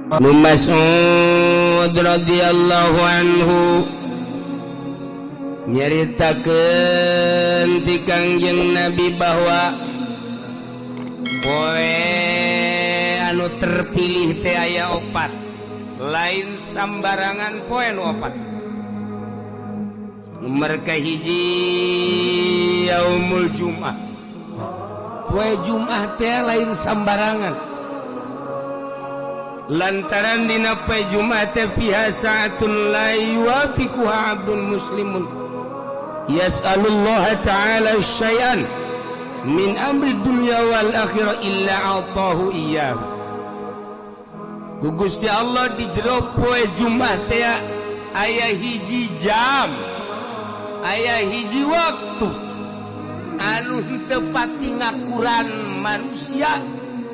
Ibnu Mas'ud radhiyallahu anhu nyaritakeun ti Kangjeng Nabi bahwa poe anu terpilih teh aya opat, lain sambarangan poe nu opat. Nomor kahiji, yaumul Jum'ah. Poe Jum'ah teh lain sambarangan, lantaran dina poe Jumat teh fiha sa'atun la yuwafiquha 'abdun muslimun yas'alullah ta'ala syai'an min amri dunya wal akhirah illa a'tahu iyyahu. Ku Gusti Allah di jero poe Jumat teh aya hiji jam, aya hiji waktu anu henteu pati ngakuran manusia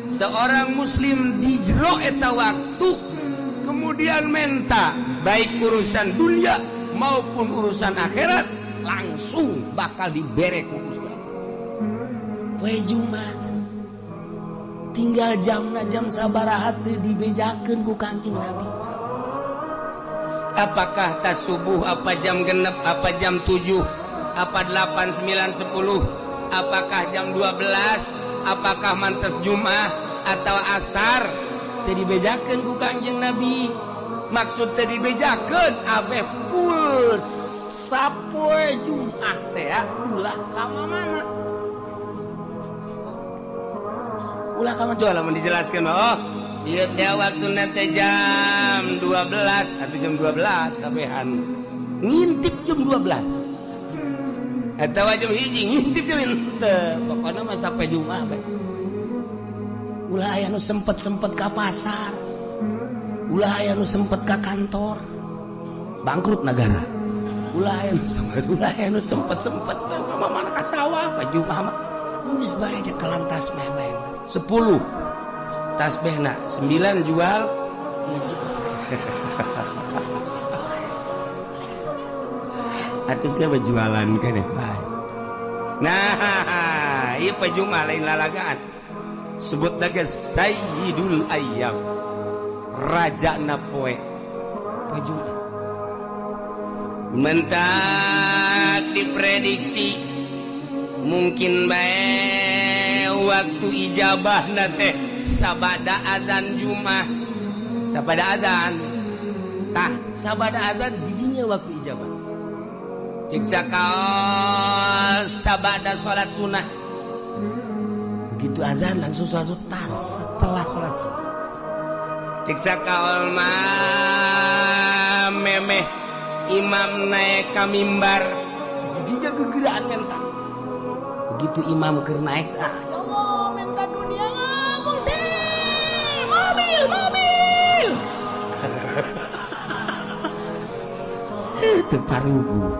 seorang muslim di jero eta waktu, kemudian menta baik urusan dunia maupun urusan akhirat, langsung bakal dibere ku Gusti Allah. Poe Jumat tinggal jamna jam sabaraha teu dibejakeun ku Kangjeng Nabi. Apakah tas subuh, apa jam 6, apa jam 7, apa 8, 9, 10, apakah jam 12, apakah mantes Jumat atau asar, teu dibejakeun ku Kangjeng Nabi. Maksud teu dibejakeun, abeh full sapoe Jumat teh ulah ka mana, ulah ka mana. Coba lamun dijelaskan, oh iya teh waktu nanti jam 12 atau jam 12 kabehan ngintip jam 12 atau jam 1 ngintip jam henteu, pokoknya mah sampai Jumat bae. Ulah aya nu sempet-sempet ka pasar, ulah aya nu sempet ka kantor, bangkrut negara. Ulah aya nu sempet, ulah aya nu sempet-sempet ka mana, ka sawah. Poe Jumat mah geus bae nyekelan tasbih bae. 10 tasbihna 9 jual. Hiji. Atau siapa jualan kan ya bae. Nah, ieu poe Jumat lain lalagaan, sebut lagi Sayyidul Ayyam, raja na poe Poe Jumat. Mentak diprediksi mungkin bae waktu ijabah na teh sabada adzan Jumat, sabada adzan tah. Sabada adzan didinya waktu ijabah. Cek sakaol sabada salat sunnah. Begitu azan langsung sholat sunnah, tas setelah sholat sunnah. Cek sakaol mah memeh imam naik ka mimbar. Didinya gegeraan menta. Begitu imam keur naik, ah ya Allah, menta dunia Gusti, mobil mobil. Teu parugu,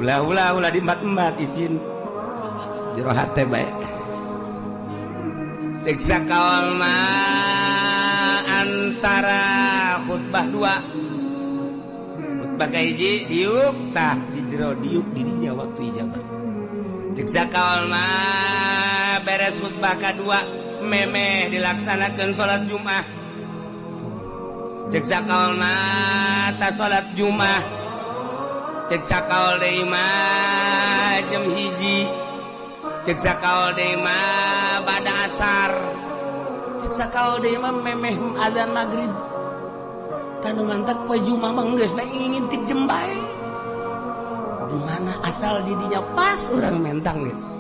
ulah ulah ulah diembat-embat, isin jero hate bae. Siksa kaol mah antara khutbah dua, khutbah kahiji diuk tah di jero diuk didinya waktu ijabah. Siksa kaol mah beres khutbah kadua memeh dilaksanakan salat Jumat. Cek sakaol mah tas salat Jumat. Cek sakaol deui mah jam 1. Cek sakaol deui mah bada asar. Cek sakaol deui mah memeh azan maghrib. Tanu mantak poe Jumat mah geus bae ngintip jem bae. Di mana asal didinya pas urang mentang geus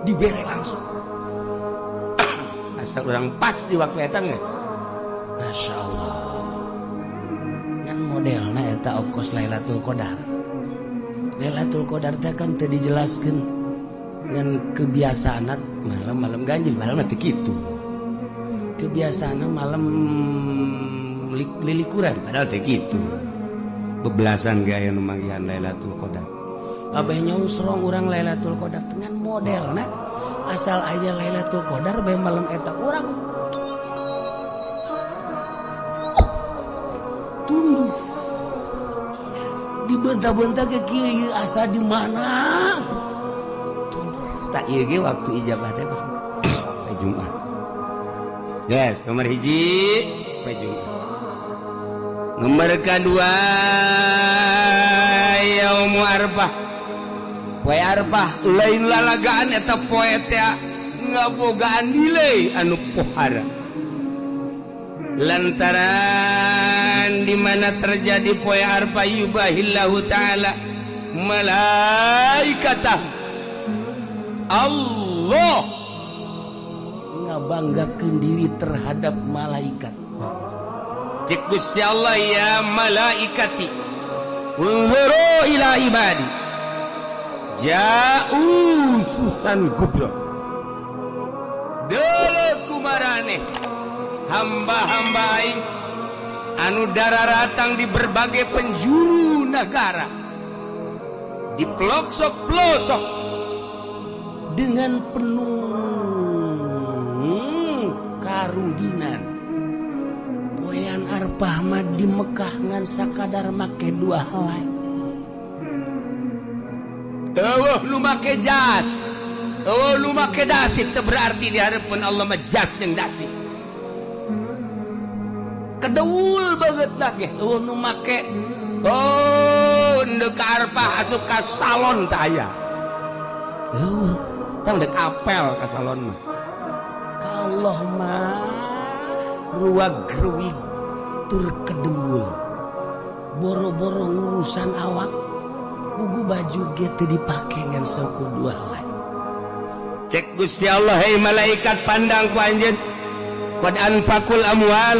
dibere langsung. Asal urang pas di waktu eta geus. Masya Allah, ngan modelna eta okos Lailatul Qadar. Lailatul Qadar teh kan teu dijelaskeun, ngan kebiasaan malam-malam ganjil, malam teh kitu. Kebiasaan malam lilikuran, padahal teh kitu. Bebelasan gaya nu manggihan Lailatul Qadar. Abah nyongstrong urang Lailatul Qadar dengan modelna asal aja Lailatul Qadar bae malam eta urang tunduh dibenta-benta ke kieu asa di mana tunduh tak ieu ge waktu ijabah teh pas poe Jumat. Yes, nomor 1 poe Jumat. Nomor kedua, yaumu Arfah. Poe Arfah lain lalagaan, eta poe teh ngabogaan nilai anu pohara lantaran di mana terjadi poe Arfah, yubahillahu ta'ala malaikatah. Allah ngabanggakeun diri terhadap malaikat. Cek Gusti Allah, ya malaikati, unzuru ila ibadi ja'u syu'tsan ghubra. Deuleu kumaraneh hamba-hamba aing anu dararatang di berbagai penjuru negara, di pelosok-pelosok, dengan penuh karuginan. Poean Arfah mah di Mekah ngan sakadar make dua helai. Euweuh nu make jas, euweuh nu make dasi. Teu berarti di hareupeun Allah mah jas jeung dasi kedeul banget lagi. Euweuh nu make, oh, ndek ka Arfah asup ka salon teh aya. Euweuh. Tah, ndek apel ka salon mah. Ka Allah mah ruag ruwig tur kedeul, boro-boro ngurusan awak, buku baju ge teu dipake, ngan saukur dua helai. Cek Gusti Allah, hei malaikat, pandang ku anjeun, qad anfaqul amwal.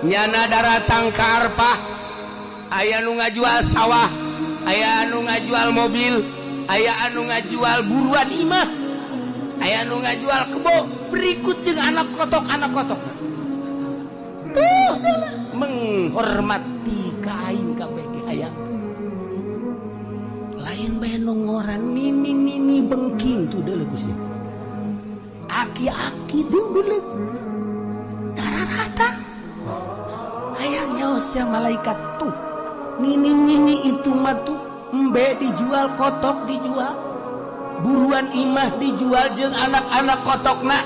Nyana daratang ka Arfah, aya nu ngajual sawah, aya anu ngajual mobil, aya anu ngajual buruan imah, aya anu ngajual kebo, berikut jeung anak kotok. Anak kotok tuh menghormati ka aing kabeh ge. Hayang lain bae nongoran nini nini bengking tuh deuleu Gusti, aki-aki tuh deuleu darah rata. Hayang nyaos ya malaikat tuh, nini nini itu mah tuh embe dijual, kotok dijual, buruan imah dijual jeung anak-anak kotokna.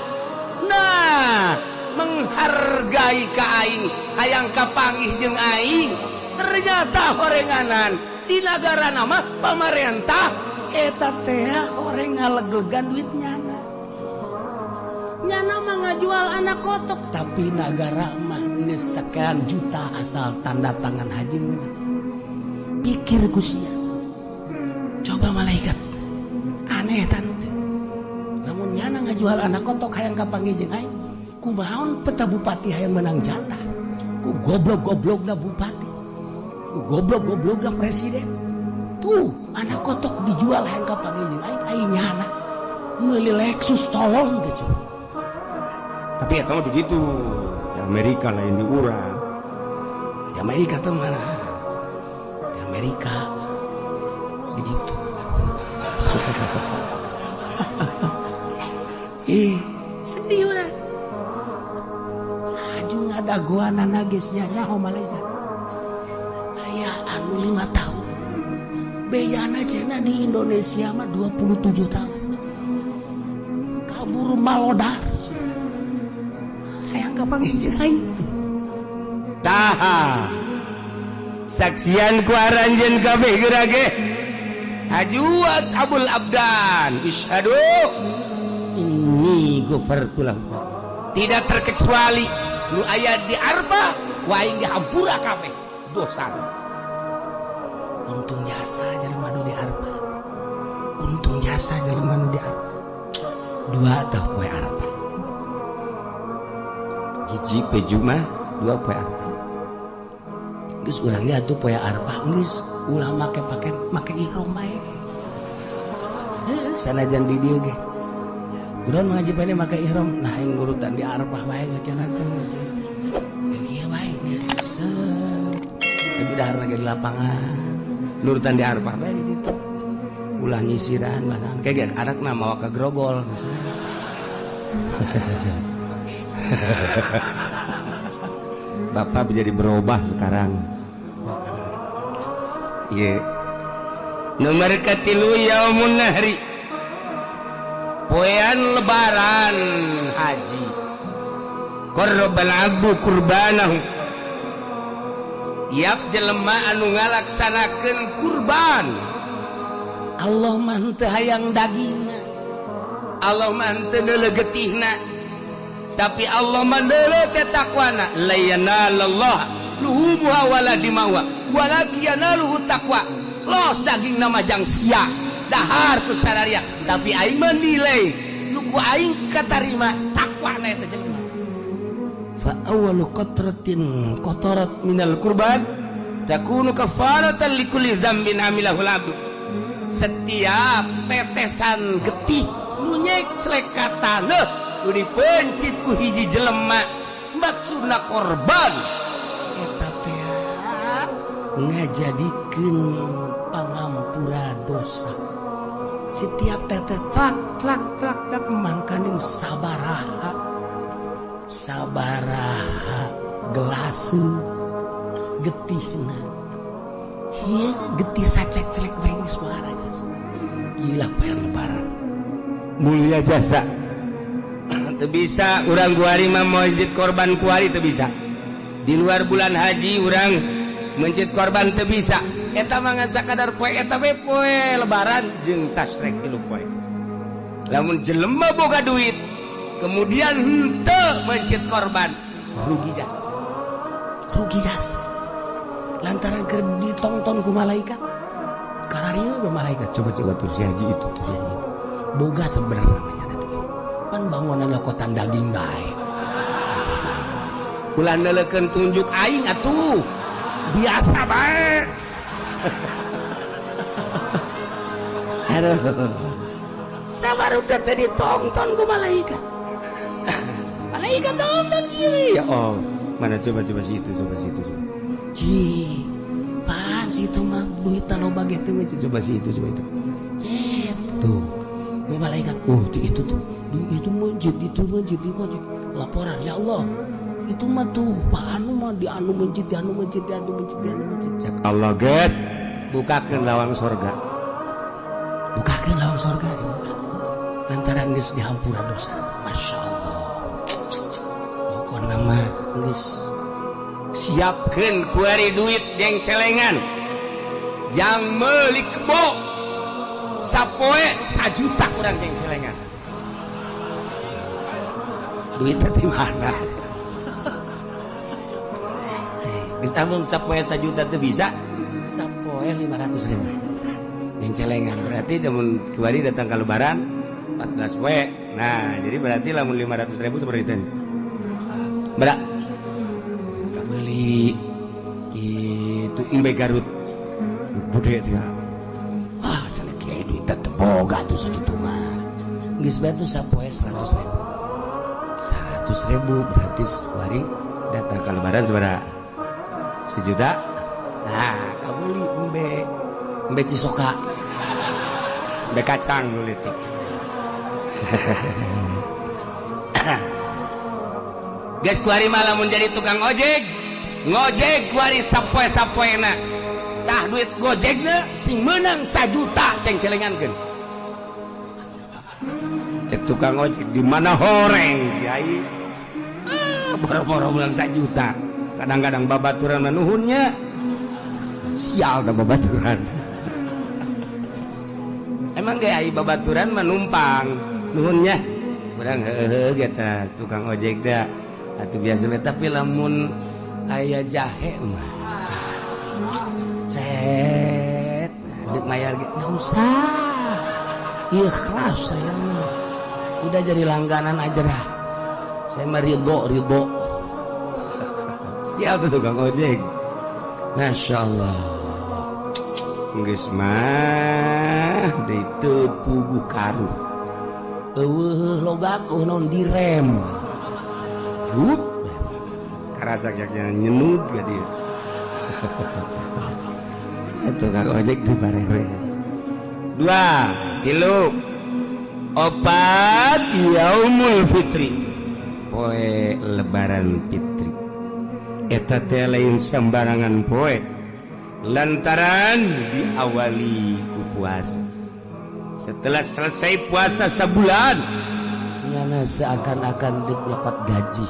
Nah, menghargai ka aing, hayang kapanggih jeung aing. Ternyata horenganan di negara nama pamarentah eta teh orang ngaleglegan duit nyana. Nyana mah ngajual anak kotok, tapi negara mah geus sekian juta asal tanda tangan haji ngeunah. Pikir kusia coba, malaikat aneh tante. Namun nyana ngajual anak kotok hayang kapanggih jeung aing, kumaha peta bupati hayang menang jatah ku goblok-goblokna bupati, ku goblok-goblokna presiden tuh. Anak kotok dijual hayang kapanggih jeung aing, aing nyana meuli Lexus tolong teh coba. Tapi ya kamu begitu di Amerika, lain di urang. Di Amerika tuh mana, di Amerika begitu. Ih, sedih urang. Aju ngadagoan geus nya nyaho malaikat aya anu 5 tahun bejana cenah di Indonesia mah 27 tahun kabur malodar hayang kapanggih jeung aing. Taha saksian ku aranjeun kabeh geura ge hajuat abul abdan isyhadu inni ghafartu lahu. Tidak terkecuali nu aya di Arfah, ku aing dihampura kabeh dosa. Untung jasa jelema nu di Arfah, untung jasa jelema nu di Arfah. Dua tah poe Arfah. Hiji poe Jumat, dua poe Arfah. Geus, urang ge atuh poe Arfah geus ulah make pakai, make ihram bae. Heuh, sanajan di dieu ge urang mah haji bae make ihram. Nah, aing nurutan di Arfah bae sakieu teh geus kieu bae geus. Tapi dahar lagi di lapangan. Nurutan di Arfah bae di ditu. Ulah nyisiran mana kayak anak mawa ke grogol misalnya. Bapak menjadi berubah sekarang. Iya. Nomor katilu, yaumun nahri, poean lebaran haji. Qarrabal abdu kurbanahu. Tiap jelema anu ngalaksanakeun kurban, Allah mah teu hayang dagingna. Allah mah teu neuleuh getihna, tapi Allah mah neuleuh teh takwana. La yanalallah luhumuha wala dimauha walakin yanaluhu taqwa. Los daging nama jang sia dahar ku sararia, tapi aing mah nilai nu ku aing katarima takwana eta jelema. Fa awwalu qatratin qatarat minal kurban takunu kafaratan likulli dzambin amilahul abdu. Setiap tetesan getih nu nyeclek ka taneuh, nu dipencit ku hiji jelema maksudna korban, eta teh ngajadikeun pangampura dosa. Setiap tetes, tlak tlak tlak tlak. Mangkaning sabaraha sabaraha gelase getihna. Ieu getih sacek-celek bae geus maharaja. Gila, bayar Lebaran. Mulia jasa. Teu bisa urang kuari mah mencit korban, kuari teu bisa. Di luar bulan haji urang mencit korban teu bisa. Eta mah ngan sakadar poe eta we, poe Lebaran jeung tasrek 3 poe. Lamun jelema boga duit kemudian henteu mencit korban, rugi jasa. Rugi jasa lantaran keur ditongton ku malaikat. Kararieu be malaikat. Coba coba tuh si haji itu tuh, si haji itu. Boga sebenarnya namanya duit, pan bangunan nyokotan daging bae. Ulah neuleukeun tunjuk aing atuh, biasa bae. Aduh, sabar, udah tadi tonton ku malaikat. Malaikat tonton kieu. Ya, oh, mana? Coba coba si itu, coba si itu, coba. Ji, pan si itu mah duit loba gitu mah. Coba si itu, coba itu. Cet. Tuh. Ini malaikat, oh, di itu tuh, di itu masjid, itu masjid, di masjid. Laporan, ya Allah, itu mah tuh, Pak Anu mah di anu masjid, di anu masjid, di anu masjid, di anu masjid. Cek Allah, guys, bukakeun lawang sorga. Bukakeun lawang sorga, dibuka. Lantaran geus dihampura dosa. Masya Allah. Pokokna mah geus. Siapkeun kuari duit jeng celengan jang meuli kebo sapoe 1 juta kurang jeng celengan. Duitnya di mana? Geus amun sapoe 1 juta teu bisa. Sapoe 500 ribu. Yang celengan berarti lamun kuari datang ke Lebaran 14 poe. Nah, jadi berarti lamun 500 ribu seperti itu berak beli gitu embe Garut bude dia. Wah, cenah kiai, duit teh boga tuh segitu mah. Geus bae tuh sapoe 100 ribu. 100 ribu berarti kuari datang ke Lebaran seberapa? 1 juta. Nah, kabeli embe. Embe Cisoka. Embe kacang nu leutik. Guys, kuari malah menjadi tukang ojek, ngojek kuari sapoe sapoena. Tah, duit gojekna sing menang 1 juta ceng celengankeun. Cek tukang ojek, di mana horeng kiai? Ah, boro-boro menang 1 juta, kadang-kadang babaturan manuhunnya sial dah. Babaturan emang gak ai, babaturan menumpang nuhunnya kurang heeh gitu. Tukang ojek teh atuh biasa, tapi lamun aya jahe mah Cet, dek mayar ge nggak usah, ikhlas saya mah. Udah jadi langganan aja dah saya mah, ridho ridho. Sial tuh tukang ojek. Masya Allah. Geus mah deui teu puguh karuh. Eueuh logak, eueuh naon, direm. Hup. Karasa nyenud ka dia. Tukang ojek di bareres. Dua, tilu, opat, yaumul fitri. Poe Lebaran fitri. Eta teh lain sembarangan poe. Lantaran diawali ku puasa. Setelah selesai puasa sebulan, nyana seakan-akan dek nyokot gaji,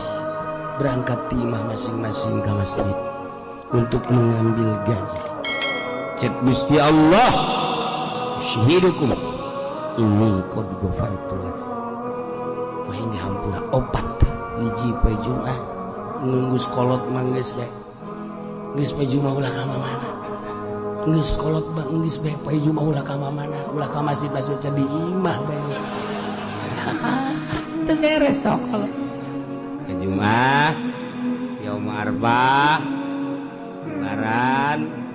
berangkat timah masing-masing ke masjid. untuk mengambil gaji. Cek Gusti Allah, "Usyhidukum inni qad ghafartu lakum." Poe dihampura opat. Hiji, poe Jumat. Nunggu kolot mah geus bae, geus poe Jumat ulah ka mana. Geus kolot mah geus bae, poe Jumat ulah ka mana, ulah ka masjid-masjid, di imah bae. Teu beres tau kolot. Ke Jumat, Yaum Arfah, Lebaran.